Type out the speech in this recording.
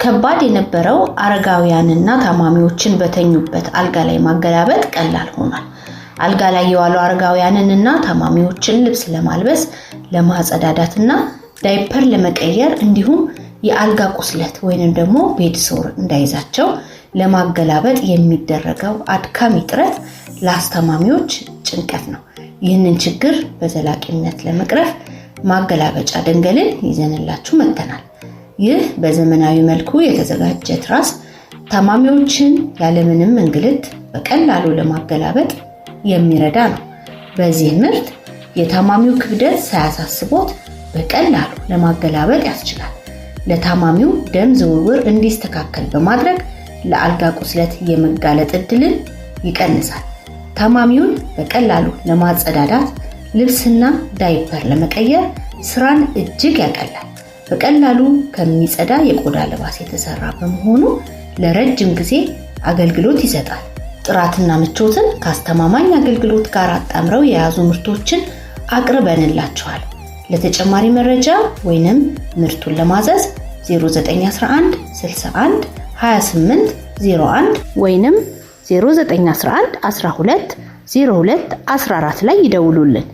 ከባድ የነበረው አረጋውያንና ታማሚዎችን በተኙበት አልጋ ላይ ማገላበጥ ቀላል ሆኗል። አልጋ ላይ የዋሉ አረጋውያንንና ታማሚዎችን ልብስ ለማልበስ፣ ለማጸዳዳትና ዳይፐር ለመቀየር እንዲሁም የአልጋ ቁስለት ወይንም ደግሞ bed sore እንዳይዛቸው ለማገላበጥ የሚደረገው አድካሚ ጥረት ለአስታማሚዎች ጭንቀት ነው። ይህንን ችግር በዘላቂነት ለመቅረፍ ማገላበጫ ደንገልን ይዘንላችሁ መጥተናል። ይህ በዘመናዊ መልኩ የተዘጋጀ ትራስ ታማሚዎችን ያለምንም እንግልት በቀላሉ ለማገላበጥ የሚረዳ ነው። በዚህ ምርት የታማሚው ክብደት ሳያሳስቦት በቀላሉ ለማገላበጥ ያስችላል። ለታማሚው ደም ዝውውር እንዲስተካከል በማድረግ ለአልጋ ቁስለት የመጋለጥ እድልን ይቀንሳል። ታማሚውን በቀላሉ ለማጸዳዳት፣ ልብስና ዳይፐር ለመቀየር ስራን እጅግ ያቀላል። በቀላሉ ከሚጸዳ የቆዳ ልባስ የተሰራ በመሆኑ ለረጅም ጊዜ አገልግሎት ይሰጣል። ጥራትና ምቾትን ከአስተማማኝ አገልግሎት ጋር አጣምረው የያዙ ምርቶችን አቅርበንላችኋል። ለተጨማሪ መረጃ ወይንም ምርቱን ለማዘዝ 0911 61 28 01 ወይንም 0911 12 02 14 ላይ ይደውሉልን።